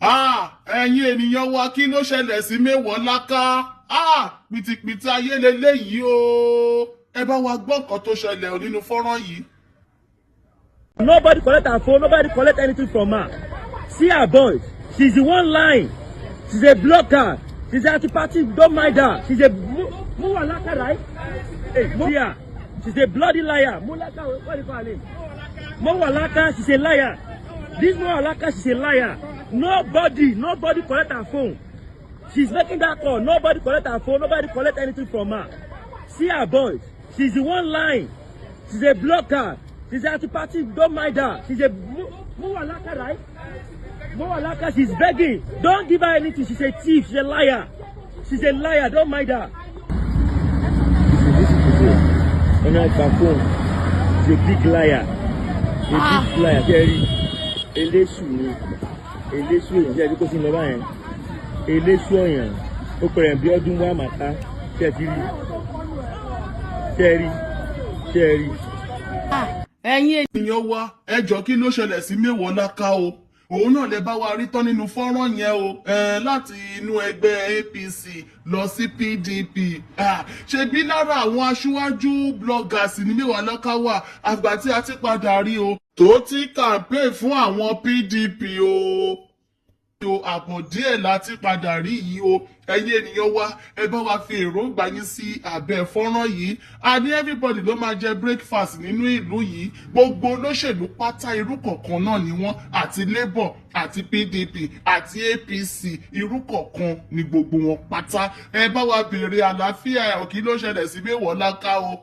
Ah, ẹ̀yin ènìyàn wa, kí ló ṣẹlẹ̀ sí Mewolaka? Ah, pìtìpìtì ayé leléyìí o. Ẹ bá wa gbọ́ nǹkan tó ṣẹlẹ̀ nínú fọ́nrán yìí. Nobody collect her phone, nobody collect anything from her. See her voice. She's the one lying. She's a blogger. She's anti-party. Don't mind her. She's a Muwalaka, right? Hey, Muya. She's a bloody liar. Mulaka, what do you call her name? Mowalaka, she's a liar. This Mowalaka, she's a liar. Nobody, nobody collect her phone. She's making that call. Nobody collect her phone. Nobody collect anything from her. See her voice. She's the one lying. She's a blogger. She's anti-party. Don't mind her. She's a Muwalaka, right? Mowalaka, she's begging. Don't give her anything. She's a thief. She's a liar. She's a liar. Don't mind her. This is it. Ọ̀nà ìgbà phone. She's a big liar. A big liar. Ṣé ẹ rí? Eléṣù ni. Eléṣù èèyàn. Ṣé ẹ rí kó sí lọ báyẹn? Eléṣù ọ̀yàn. Ó pẹ̀rẹ̀ bí ọdún wá màtá. Ṣé ẹ ti rí? Ṣé ẹ rí? Ṣé ẹ rí? Ẹ̀yin Ènìyàn wa, ẹ jọ, kí ló ṣẹlẹ̀ sí Mewolaka o? Òun náà lè bá wa rí tán nínú fọ́nrán yẹn o, láti inú ẹgbẹ́ APC lọ sí PDP. Ah, ṣebí lára àwọn aṣíwájú bloggers ní Mewolaka wà. Àgbà tí a ti padà rí o tó ti campaign fún àwọn PDP o, àbọ̀ díẹ̀ láti padà rí yìí o. Ẹ̀yin ènìyàn wa, ẹ bá wa fi èròǹgbà yín sí abẹ́ fọ́nrán yìí. A ní everybody ló máa jẹ breakfast nínú ìlú yìí. Gbogbo olóṣèlú pátá, irú kọ̀ọ̀kan náà ni wọ́n, àti Labour àti PDP àti APC, irú kọ̀ọ̀kan ni gbogbo wọn pátá. Ẹ bá wa béèrè àlàáfíà ẹ̀. Kí ló ṣẹlẹ̀ sí Mewolaka o?